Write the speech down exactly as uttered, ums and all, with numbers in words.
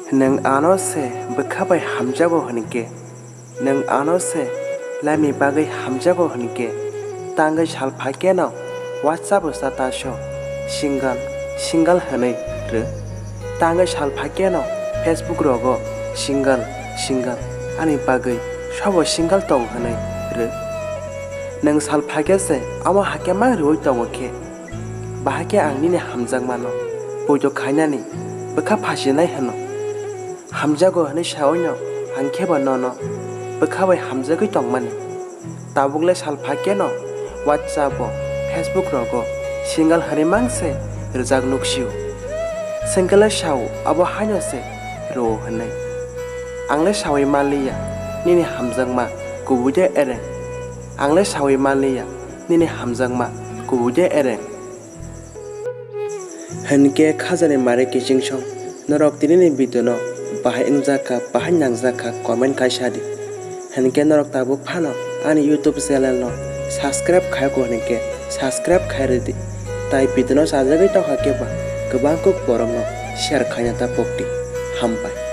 Nwng ano se bwkha bai hamjago hwn khe, nwng ano se laimni bagwi hamjago hwn khe, tangwi sal phai kheno WhatsApp o status o single, single hwnwi rw. Tangwi sal phai kheno Facebook rogo single, single, ani bagwi sobo single tong hwnwi rw. Nwng sal phai khe se omo hakhe mang rwui tongo khe, bahai khe ang nini hamjakmano poito khainani bwkha phasinai hwno. Hamjago hwnwi saui no ang khe bo nono bwkha bai hamjagwi tongmani. Tabuk le sal phai kheno WhatsApp o, Facebook rogo single hwnwi mang se rwjak nuksio. Single le sao abo haino se rwo hwnwi. Ang le saui manliya nini hamjakma kubui de ereng. Ang le saui manliya nini hamjakma kubui de ereng. Hwn khe khajani mare kiching song. Norok tini ni video no bahai wngjak kha, bahai nangjak kha, comment khai sa di. Hwn khe norok tabuk phano ani YouTube channel no subscribe khai kho hwn khe subscribe khai rw di. Tai video no sajagwi tongkha khe ba kwbang kuk borok no share khaina ta pok di. Hambai.